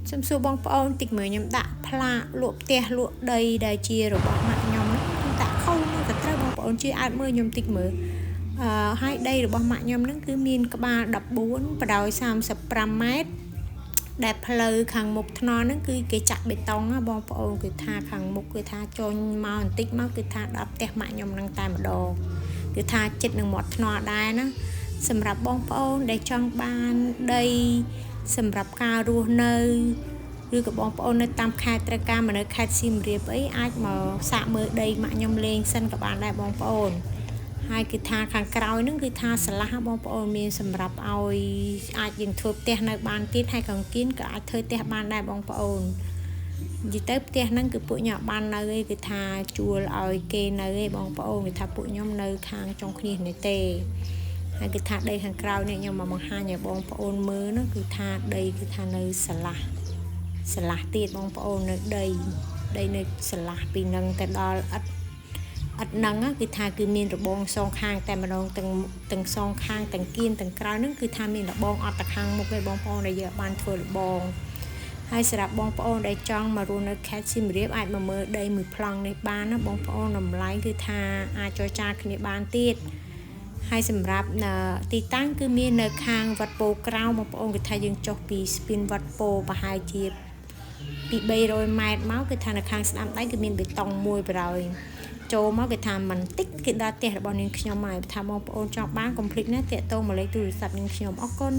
ខ្ញុំសួរបងប្អូនតិចមើលខ្ញុំដាក់ផ្លាកលក់ផ្ទះលក់ដីដែលជារបស់ម៉ាក់ខ្ញុំហ្នឹងខ្ញុំដាក់ខុសហ្នឹងក៏ត្រូវបងប្អូនជួយអើតមើលខ្ញុំតិចមើលអឺហើយដីរបស់ម៉ាក់ខ្ញុំហ្នឹងគឺមានក្បាល14បដោយ35ម៉ែត្រដែលផ្លូវខាងមុខថ្នល់ហ្នឹងគឺគេចាក់បេតុងណាបងប្អូនគឺថាខាងមុខគឺថាចុញមកបន្តិចមកគឺថាដល់ផ្ទះម៉ាក់ខ្ញុំហ្នឹងតែម្ដងគឺថាចិត្តនឹងមាត់ថ្នល់ដែរណាសម្រាប់បងប្អូនដែលចង់បានដីសម្រាប់ការរស់នៅឬក៏បងប្អូននៅតាមខេត្តត្រូវការមកនៅខេត្តសៀមរាបអីអាចមកសាកមើលដីម៉ាក់ខ្ញុំលេងសិនក៏បានដែរបងប្អូនហើយគឺថាខាងក្រោយហ្នឹងគឺថាស្រឡះបងប្អូនមានសម្រាប់ឲ្យអាចយើងធ្វើផ្ទះនៅបានទៀតហើយខាងគៀនក៏អាចធ្វើផ្ទះបានដែរបងប្អូននិយាយទៅផ្ទះហ្នឹងគឺពួកខ្ញុំអត់បាននៅឯគឺថាជួលឲ្យគេនៅឯបងប្អូនគឺថាពួកខ្ញុំនៅខាងចុងគ្នានេះទេហើយគឺថាដីខាងក្រោយនេះខ្ញុំមកបង្ហាញឲ្យបងប្អូនមើលនោះគឺថាដីគឺថានៅស្រឡះស្រឡះទៀតបងប្អូននៅដីដីនៅស្រឡះពីនឹងទៅដល់ឥដ្ឋឥដ្ឋហ្នឹងគឺថាគឺមានរបងសងខាងតែម្ដងទាំងទាំងសងខាងទាំងគៀនទាំងក្រៅហ្នឹងគឺថាមានរបងអត់តែខាងមុខទេបងប្អូនដែលយើងបានធ្វើរបងហើយសម្រាប់បងប្អូនដែលចង់មករស់នៅខេត្តសៀមរាបអាចមកមើលដីមួយប្លង់នេះបានណាបងប្អូនតម្លៃគឺថាអាចចរចាគ្នាបានទៀតហើយសម្រាប់ទីតាំងគឺមាននៅខាងវត្តពោក្រៅបងប្អូនគឺថាយើងចុះពីស្ពានវត្តពោប្រហែលជាពី300ម៉ែត្រមកគឺថានៅខាងស្ដាំដៃគឺមានបេតុងមួយប្រហើយចូលមកគេថាមិនតិចគឺដល់ផ្ទះរបស់នាងខ្ញុំហើយថាបងប្អូនចង់បានកុំភ្លេចណាតាក់ទងមកលេខទូរស័ព្ទនាងខ្ញុំអរគុណ។